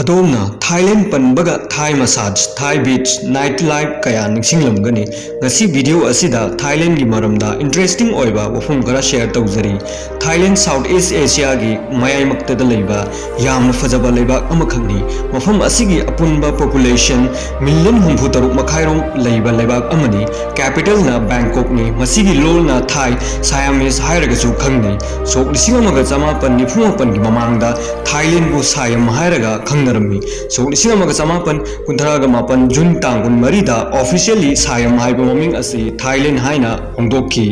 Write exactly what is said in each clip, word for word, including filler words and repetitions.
ꯑꯗꯣꯝꯅ ꯊꯥꯏꯂꯦꯟ ꯄꯟꯕꯒ ꯊꯥꯏ ꯃꯁꯥꯖ, ꯊꯥꯏ ꯕꯤꯆ, ꯅꯥꯏꯠ ꯂꯥꯏꯐ ꯀꯌꯥ ꯅꯤꯡꯁꯤꯡꯂꯝꯒꯅꯤ꯫ ꯉꯁꯤ ꯚꯤꯗꯤꯑꯣ ꯑꯁꯤꯗ ꯊꯥꯏꯂꯦꯟꯒꯤ ꯃꯔꯝꯗ ꯏꯟꯇꯔꯦꯁꯇꯤꯡ ꯑꯣꯏꯕ ꯋꯥꯐꯝ ꯈꯔ ꯁꯦꯌꯔ ꯇꯧꯖꯔꯤ꯫ ꯊꯥꯏꯂꯦꯟ ꯁꯥꯎꯠ ꯏꯁ ꯑꯦꯁꯤꯌꯥꯒꯤ ꯃꯌꯥꯏꯃꯛꯇꯗ ꯂꯩꯕ ꯌꯥꯝꯅ ꯐꯖꯕ ꯂꯩꯕꯥꯛ ꯑꯃꯈꯛꯅꯤ꯫ ꯃꯐꯝ ꯑꯁꯤꯒꯤ ꯑꯄꯨꯟꯕ ꯄꯣꯄꯨꯂꯦꯁꯟ ꯃꯤꯂꯤꯌꯟ ꯍꯨꯝꯐꯨ ꯇꯔꯨꯛ ꯃꯈꯥꯏꯔꯣꯝ ꯂꯩꯕ ꯂꯩꯕꯥꯛ ꯑꯃꯅꯤ꯫ ꯀꯦꯄꯤꯇꯦꯜꯅ ꯕꯦꯡꯀꯣꯛꯅꯤ꯫ ꯃꯁꯤꯒꯤ ꯂꯣꯜꯅ ꯊꯥꯏ ꯁꯥꯌꯥꯃꯤꯁ ꯍꯥꯏꯔꯒꯁꯨ ꯈꯪꯅꯩ꯫ ꯁꯣꯛ ꯂꯤꯁꯤꯡ ꯑꯃꯒ ꯆꯃꯥꯄꯟ ꯅꯤꯐꯨ ꯃꯥꯄꯟꯒꯤ ꯃꯃꯥꯡꯗ ꯊꯥꯏꯂꯦꯟꯕꯨ ꯁꯥꯌꯝ ꯍꯥꯏꯔꯒ ꯈꯪꯅꯔꯝꯃꯤ꯫ ꯁꯣꯛ ꯂꯤꯁꯤꯡ ꯑꯃꯒ ꯆꯃꯥꯄꯟ ꯀꯨꯟꯊ꯭ꯔꯥꯒ ꯃꯥꯄꯟ ꯖꯨꯟ ꯇꯥꯡ ꯀꯨꯟꯃꯔꯤꯗ ꯑꯣꯐꯤꯁꯤꯌꯦꯜꯂꯤ ꯁꯥꯌꯝ ꯍꯥꯏꯕ ꯃꯃꯤꯡ ꯑꯁꯤ ꯊꯥꯏꯂꯦꯟ ꯍꯥꯏꯅ ꯍꯣꯡꯗꯣꯛꯈꯤ꯫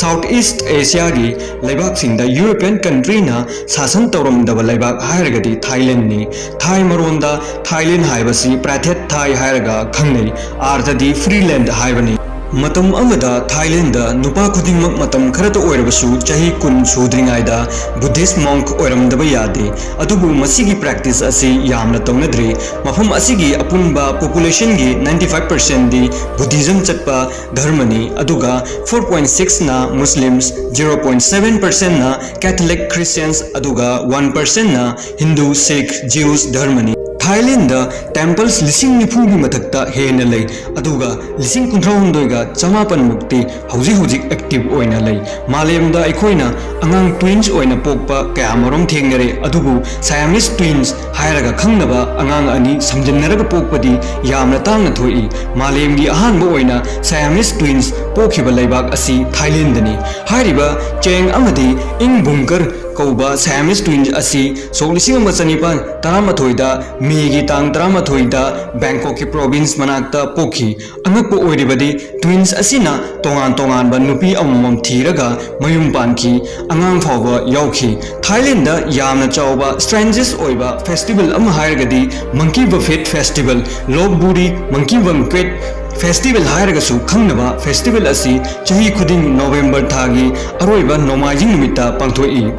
ꯁꯥꯎꯠ ꯏꯁ ꯑꯦꯁꯤꯌꯥꯒꯤ ꯂꯩꯕꯥꯛꯁꯤꯡꯗ ꯌꯨꯔꯣꯄꯤꯌꯟ ꯀꯟꯇ꯭ꯔꯤꯅ ꯁꯥꯁꯟ ꯇꯧꯔꯝꯗꯕ ꯂꯩꯕꯥꯛ ꯍꯥꯏꯔꯒꯗꯤ ꯊꯥꯏꯂꯦꯟꯅꯤ꯫ ꯊꯥꯏ ꯃꯔꯣꯟꯗ ꯊꯥꯏꯂꯦꯟ ꯍꯥꯏꯕꯁꯤ ꯄ꯭ꯔꯥꯊꯦꯠ ꯊꯥꯏ ꯍꯥꯏꯔꯒ ꯈꯪꯅꯩ꯫ ꯑꯥꯔꯊꯗꯤ ꯐ꯭ꯔꯤ ꯂꯦꯟꯗ ꯍꯥꯏꯕꯅꯤ꯫ ꯃꯇꯝ ꯑꯃꯗ ꯊꯥꯏꯂꯦꯟꯗ ꯅꯨꯄꯥ ꯈꯨꯗꯤꯡꯃꯛ ꯃꯇꯝ ꯈꯔꯇ ꯑꯣꯏꯔꯕꯁꯨ ꯆꯍꯤ ꯀꯨꯟ ꯁꯨꯗ꯭ꯔꯤꯉꯩꯗ ꯕꯨꯙꯤꯁ ꯃꯣꯡꯛ ꯑꯣꯏꯔꯝꯗꯕ ꯌꯥꯗꯦ꯫ ꯑꯗꯨꯕꯨ ꯃꯁꯤꯒꯤ ꯄ꯭ꯔꯦꯛꯇꯤꯁ ꯑꯁꯤ ꯌꯥꯝꯅ ꯇꯧꯅꯗ꯭ꯔꯤ꯫ ꯃꯐꯝ ꯑꯁꯤꯒꯤ ꯑꯄꯨꯟꯕ ꯄꯣꯄꯨꯂꯦꯁꯟꯒꯤ ꯅꯥꯏꯟꯇꯤ ꯐꯥꯏꯚ ꯄꯔꯁꯦꯟꯗꯤ ꯕꯨꯙꯤꯖꯝ ꯆꯠꯄ ꯙꯔꯃꯅꯤ, ꯑꯗꯨꯒ ꯐꯣꯔ ꯄꯣꯏꯟ ꯁꯤꯛꯁꯅ ꯃꯨꯁꯂꯤꯝꯁ, ꯖꯤꯔꯣ ꯄꯣꯏꯟ ꯁꯚꯦꯟ ꯄꯔꯁꯦꯟꯅ ꯀꯦꯊꯣꯂꯤꯛ ꯈ꯭ꯔꯤꯁꯇꯤꯌꯟꯁ, ꯑꯗꯨꯒ ꯋꯥꯟ ꯄꯔꯁꯦꯟꯅ ꯍꯤꯟꯗꯨ, ꯁꯤꯈ, ꯖ꯭ꯌꯨꯁ ꯙꯔꯃꯅꯤ꯫ ꯊꯥꯏꯂꯦꯟꯗ ꯇꯦꯝꯄꯜꯁ ꯂꯤꯁꯤꯡ ꯅꯤꯐꯨꯒꯤ ꯃꯊꯛꯇ ꯍꯦꯟꯅ ꯂꯩ, ꯑꯗꯨꯒ ꯂꯤꯁꯤꯡ ꯀꯨꯟꯊ꯭ꯔꯥꯍꯨꯝꯗꯣꯏꯒ ꯆꯃꯥꯄꯟ ꯃꯨꯛꯇꯤ ꯍꯧꯖꯤꯛ ꯍꯧꯖꯤꯛ ꯑꯦꯛꯇꯤꯚ ꯑꯣꯏꯅ ꯂꯩ꯫ ꯃꯥꯂꯦꯝꯗ ꯑꯩꯈꯣꯏꯅ ꯑꯉꯥꯡ ꯇ꯭ꯋꯤꯟꯁ ꯑꯣꯏꯅ ꯄꯣꯛꯄ ꯀꯌꯥꯃꯔꯨꯝ ꯊꯦꯡꯅꯔꯦ, ꯑꯗꯨꯕꯨ ꯁꯥꯌꯥꯃꯤꯁ ꯇ꯭ꯋꯤꯟꯁ ꯍꯥꯏꯔꯒ ꯈꯪꯅꯕ ꯑꯉꯥꯡ ꯑꯅꯤ ꯁꯝꯖꯤꯟꯅꯔꯒ ꯄꯣꯛꯄꯗꯤ ꯌꯥꯝꯅ ꯇꯥꯡꯅ ꯊꯣꯛꯏ꯫ ꯃꯥꯂꯦꯝꯒꯤ ꯑꯍꯥꯟꯕ ꯑꯣꯏꯅ ꯁꯥꯌꯥꯃꯤꯁ ꯇ꯭ꯋꯤꯟꯁ ꯄꯣꯛꯈꯤꯕ ꯂꯩꯕꯥꯛ ꯑꯁꯤ ꯊꯥꯏꯂꯦꯟꯗꯅꯤ꯫ ꯍꯥꯏꯔꯤꯕ ꯆꯦꯡ ꯑꯃꯗꯤ ꯏꯪ ꯕꯨꯡꯀꯔ ꯀꯧꯕ ꯁꯥꯌꯥꯃꯤꯁ ꯇ꯭ꯋꯤꯟꯁ ꯑꯁꯤ ꯁꯣꯛ ꯂꯤꯁꯤꯡ ꯑꯃ ꯆꯅꯤꯄꯥꯟ ꯇꯔꯥꯃꯥꯊꯣꯏꯗ ꯃꯦꯒꯤ ꯇꯥꯡ ꯇꯔꯥꯃꯥꯊꯣꯏꯗ ꯕꯦꯡꯀꯣꯛꯀꯤ ꯄ꯭ꯔꯣꯚꯤꯟꯁ ꯃꯅꯥꯛꯇ ꯄꯣꯛꯈꯤ꯫ ꯑꯉꯛꯄ ꯑꯣꯏꯔꯤꯕꯗꯤ, ꯇ꯭ꯋꯤꯟꯁ ꯑꯁꯤꯅ ꯇꯣꯉꯥꯟ ꯇꯣꯉꯥꯟꯕ ꯅꯨꯄꯤ ꯑꯃꯃꯝ ꯊꯤꯔꯒ ꯃꯌꯨꯝ ꯄꯥꯟꯈꯤ, ꯑꯉꯥꯡ ꯐꯥꯎꯕ ꯌꯥꯎꯈꯤ꯫ ꯊꯥꯏꯂꯦꯟꯗ ꯌꯥꯝꯅ ꯆꯥꯎꯕ, ꯁ꯭ꯇ꯭ꯔꯦꯟꯖꯦꯁ ꯑꯣꯏꯕ ꯐꯦꯁꯇꯤꯚꯦꯜ ꯑꯃ ꯍꯥꯏꯔꯒꯗꯤ ꯃꯪꯀꯤ ꯕꯐꯦꯠ ꯐꯦꯁꯇꯤꯚꯦꯜ, ꯂꯣꯞꯕꯨꯔꯤ ꯃꯪꯀꯤ ꯕꯪꯀ꯭ꯋꯦꯠ ꯐꯦꯁꯇꯤꯚꯦꯜ ꯍꯥꯏꯔꯒꯁꯨ ꯈꯪꯅꯕ ꯐꯦꯁꯇꯤꯚꯦꯜ ꯑꯁꯤ ꯆꯍꯤ ꯈꯨꯗꯤꯡ ꯅꯣꯕꯦꯝꯕꯔ ꯊꯥꯒꯤ ꯑꯔꯣꯏꯕ ꯅꯣꯡꯃꯥꯏꯖꯤꯡ ꯅꯨꯃꯤꯠꯇ ꯄꯥꯡꯊꯣꯛꯏ꯫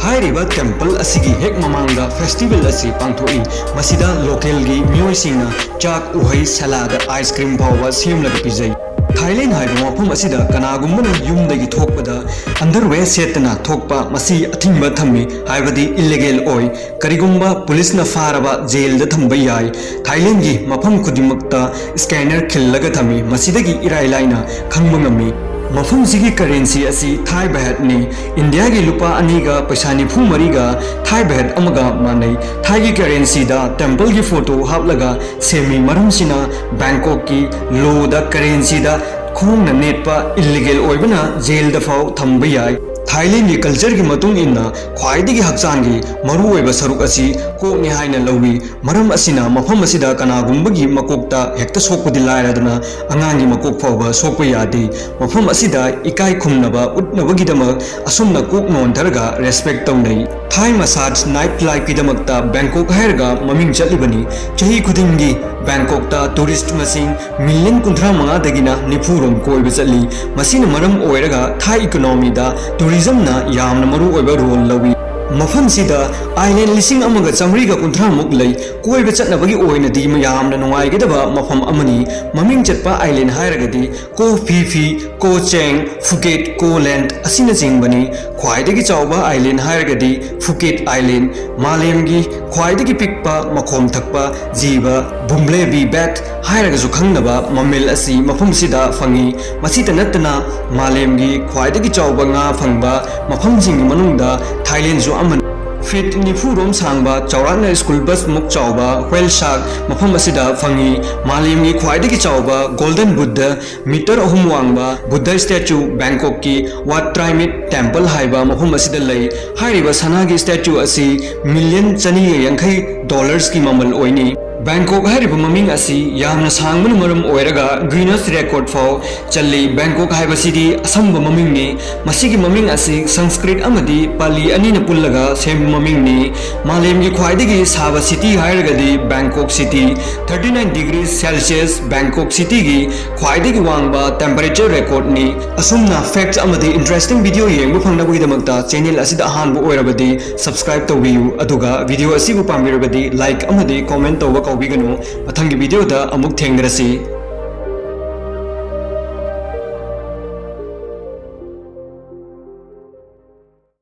ꯍꯥꯏꯔꯤꯕ ꯇꯦꯝꯄꯜ ꯑꯁꯤꯒꯤ ꯍꯦꯛ ꯃꯃꯥꯡꯗ ꯐꯦꯁꯇꯤꯚꯦꯜ ꯑꯁꯤ ꯄꯥꯡꯊꯣꯛꯏ꯫ ꯃꯁꯤꯗ ꯂꯣꯀꯦꯜꯒꯤ ꯃꯤꯑꯣꯏꯁꯤꯡꯅ ꯆꯥꯛ, ꯎꯍꯩ, ꯁꯂꯥꯗ, ꯑꯥꯏꯁ ꯀ꯭ꯔꯤꯝ ꯐꯥꯎꯕ ꯁꯦꯝꯂꯒ ꯄꯤꯖꯩ꯫ ꯊꯥꯏꯂꯦꯟ ꯍꯥꯏꯕ ꯃꯐꯝ ꯑꯁꯤꯗ ꯀꯅꯥꯒꯨꯝꯕꯅ ꯌꯨꯝꯗꯒꯤ ꯊꯣꯛꯄꯗ underwear ꯁꯦꯠꯇꯅ ꯊꯣꯛꯄ, ꯃꯁꯤ ꯑꯊꯤꯡꯕ ꯊꯝꯃꯤ, ꯍꯥꯏꯕꯗꯤ illegal ꯑꯣꯏ꯫ ꯀꯔꯤꯒꯨꯝꯕ ꯄꯨꯂꯤꯁꯅ ꯐꯥꯔꯕ ꯖꯦꯜꯗ ꯊꯝꯕ ꯌꯥꯏ꯫ ꯊꯥꯏꯂꯦꯟꯒꯤ ꯃꯐꯝ ꯈꯨꯗꯤꯡꯃꯛꯇ scanner ꯈꯤꯜꯂꯒ ꯊꯝꯃꯤ, ꯃꯁꯤꯗꯒꯤ ꯏꯔꯥꯏ ꯂꯥꯏꯅ ꯈꯪꯕ ꯉꯝꯃꯤ꯫ ꯃꯐꯝꯁꯤꯒꯤ currency ꯑꯁꯤ ꯊꯥꯏ ꯕꯥꯍꯠꯅꯤ꯫ ꯏꯟꯗꯤꯌꯥꯒꯤ ꯂꯨꯄꯥ ꯑꯅꯤꯒ ꯄꯩꯁꯥ ꯅꯤꯐꯨ ꯃꯔꯤꯒ ꯊꯥꯏ ꯕꯥꯍꯠ ꯑꯃꯒ ꯃꯥꯟꯅꯩ꯫ ꯊꯥꯏꯒꯤ currencyꯗ templeꯒꯤ photo ꯍꯥꯞꯂꯒ ꯁꯦꯝꯃꯤ꯫ ꯃꯔꯝꯁꯤꯅ ꯕꯦꯡꯀꯣꯛꯀꯤ lawꯗ currencyꯗ ꯈꯣꯡꯅ ꯅꯦꯠꯄ illegal ꯑꯣꯏꯕꯅ ꯖꯦꯜꯗ ꯐꯥꯎ ꯊꯝꯕ ꯌꯥꯏ꯫ ꯊꯥꯏꯂꯦꯟꯒꯤ cultureꯒꯤ ꯃꯇꯨꯡ ꯏꯟꯅ ꯈ꯭ꯋꯥꯏꯗꯒꯤ ꯍꯛꯆꯥꯡꯒꯤ ꯃꯔꯨꯑꯣꯏꯕ ꯁꯔꯨꯛ ꯑꯁꯤ ꯀꯣꯛꯅꯤ ꯍꯥꯏꯅ ꯂꯧꯏ꯫ ꯃꯔꯝ ꯑꯁꯤꯅ ꯃꯐꯝ ꯑꯁꯤꯗ ꯀꯅꯥꯒꯨꯝꯕꯒꯤ ꯃꯀꯣꯛꯇ ꯍꯦꯛꯇ ꯁꯣꯛꯄꯗꯤ ꯂꯥꯏꯔꯗꯅ ꯑꯉꯥꯡꯒꯤ ꯃꯀꯣꯛ ꯐꯥꯎꯕ ꯁꯣꯛꯄ ꯌꯥꯗꯦ꯫ ꯃꯐꯝ ꯑꯁꯤꯗ ꯏꯀꯥꯏ ꯈꯨꯝꯅꯕ ꯎꯠꯅꯕꯒꯤꯗꯃꯛ ꯑꯁꯨꯝꯅ ꯀꯣꯛ ꯅꯣꯟꯊꯔꯒ respect ꯇꯧꯅꯩ꯫ Thai massage night lifeꯀꯤꯗꯃꯛꯇ ꯕꯦꯡꯀꯣꯛ ꯍꯥꯏꯔꯒ ꯃꯃꯤꯡ ꯆꯠꯂꯤꯕꯅꯤ꯫ ꯆꯍꯤ ꯈꯨꯗꯤꯡꯒꯤ ꯕꯦꯡꯀꯣꯛꯇ tourist ꯃꯁꯤꯡ million ꯀꯨꯟꯊ꯭ꯔꯥ ꯃꯉꯥꯗꯒꯤꯅ ꯅꯤꯐꯨ ꯔꯣꯝ ꯀꯣꯏꯕ ꯆꯠꯂꯤ꯫ ꯃꯁꯤꯅ ꯃꯔꯝ ꯑꯣꯏꯔꯒ Thai economyꯗ tourismꯅ ꯌꯥꯝꯅ ꯃꯔꯨ ꯑꯣꯏꯕ role ꯂꯧꯏ꯫ ꯃꯐꯝꯁꯤꯗ island ꯂꯤꯁꯤꯡ ꯑꯃꯒ ꯆꯥꯃꯔꯤꯒ ꯀꯨꯟꯊ꯭ꯔꯥ ꯃꯨꯛ ꯂꯩ꯫ ꯀꯣꯏꯕ ꯆꯠꯅꯕꯒꯤ ꯑꯣꯏꯅꯗꯤ ꯌꯥꯝꯅ ꯅꯨꯡꯉꯥꯏꯒꯗꯕ ꯃꯐꯝ ꯑꯃꯅꯤ꯫ ꯃꯃꯤꯡ ꯆꯠꯄ island ꯍꯥꯏꯔꯒꯗꯤ Ko Phi Phi, Ko Chang, Phuket, Ko Lan ꯑꯁꯤꯅꯆꯤꯡꯕꯅꯤ꯫ ꯈ꯭ꯋꯥꯏꯗꯒꯤ ꯆꯥꯎꯕ island ꯍꯥꯏꯔꯒꯗꯤ Phuket Island꯫ ꯃꯥꯂꯦꯝꯒꯤ ꯈ꯭ꯋꯥꯏꯗꯒꯤ ꯄꯤꯛꯄ ꯃꯈꯣꯝ ꯊꯛꯄ ꯖꯤꯕ Bumblebee bat ꯍꯥꯏꯔꯒꯁꯨ ꯈꯪꯅꯕ mammal ꯑꯁꯤ ꯃꯐꯝꯁꯤꯗ ꯐꯪꯏ꯫ ꯃꯁꯤꯇ ꯅꯠꯇꯅ ꯃꯥꯂꯦꯝꯒꯤ ꯈ꯭ꯋꯥꯏꯗꯒꯤ ꯆꯥꯎꯕ ꯉꯥ ꯐꯪꯕ ꯃꯐꯝꯁꯤꯡꯒꯤ ꯃꯅꯨꯡꯗ ꯊꯥꯏꯂꯦꯟꯁꯨ ꯑꯃꯅꯤ꯫ Feet ꯅꯤꯐꯨ ꯔꯣꯝ ꯁꯥꯡꯕ, ꯆꯥꯎꯔꯥꯛꯅ school bus ꯃꯨꯛ ꯆꯥꯎꯕ whale shark ꯃꯐꯝ ꯑꯁꯤꯗ ꯐꯪꯏ꯫ ꯃꯥꯂꯦꯝꯒꯤ ꯈ꯭ꯋꯥꯏꯗꯒꯤ ꯆꯥꯎꯕ Golden Buddha, meter ꯑꯍꯨꯝ ꯋꯥꯡꯕ Buddha statue ꯕꯦꯡꯀꯣꯛꯀꯤ Wat Trai Mit Temple ꯍꯥꯏꯕ ꯃꯐꯝ ꯑꯁꯤꯗ ꯂꯩ꯫ ꯍꯥꯏꯔꯤꯕ ꯁꯅꯥꯒꯤ statue ꯑꯁꯤ million ꯆꯅꯤꯒ ꯌꯥꯡꯈꯩ dollarsꯀꯤ ꯃꯃꯜ ꯑꯣꯏꯅꯤ꯫ ꯕꯦꯡꯀꯣꯛ ꯍꯥꯏꯔꯤꯕ ꯃꯃꯤꯡ ꯑꯁꯤ ꯌꯥꯝꯅ ꯁꯥꯡꯕꯅ ꯃꯔꯝ ꯑꯣꯏꯔꯒ Guinness Record ꯐꯥꯎ ꯆꯜꯂꯤ꯫ ꯕꯦꯡꯀꯣꯛ ꯍꯥꯏꯕꯁꯤꯗꯤ ꯑꯁꯝꯕ ꯃꯃꯤꯡꯅꯤ꯫ ꯃꯁꯤꯒꯤ ꯃꯃꯤꯡ ꯑꯁꯤ ꯁꯪꯁꯀ꯭ꯔꯤꯠ ꯑꯃꯗꯤ ꯄꯥꯂꯤ ꯑꯅꯤꯅ ꯄꯨꯜꯂꯒ ꯁꯦꯝꯕ ꯃꯃꯤꯡꯅꯤ꯫ ꯃꯥꯂꯦꯝꯒꯤ ꯈ꯭ꯋꯥꯏꯗꯒꯤ ꯁꯥꯕ city ꯍꯥꯏꯔꯒꯗꯤ Bangkok city, thirty nine degrees Celsius Bangkok cityꯒꯤ ꯈ꯭ꯋꯥꯏꯗꯒꯤ ꯋꯥꯡꯕ temperature recordꯅꯤ꯫ ꯑꯁꯨꯝꯅ facts ꯑꯃꯗꯤ interesting video ꯌꯦꯡꯕ ꯐꯪꯅꯕꯒꯤꯗꯃꯛꯇ channel ꯑꯁꯤꯗ ꯑꯍꯥꯟꯕ ꯑꯣꯏꯔꯕꯗꯤ subscribe ꯇꯧꯕꯤꯌꯨ, ꯑꯗꯨꯒ video ꯑꯁꯤꯕꯨ ꯄꯥꯝꯕꯤꯔꯕꯗꯤ like ꯑꯃꯗꯤ comment ꯇꯧꯕ ꯀꯥꯎꯕꯤꯒꯅꯨ꯫ ꯃꯊꯪꯒꯤ videoꯗ ꯑꯃꯨꯛ ꯊꯦꯡꯅꯔꯁꯤ꯫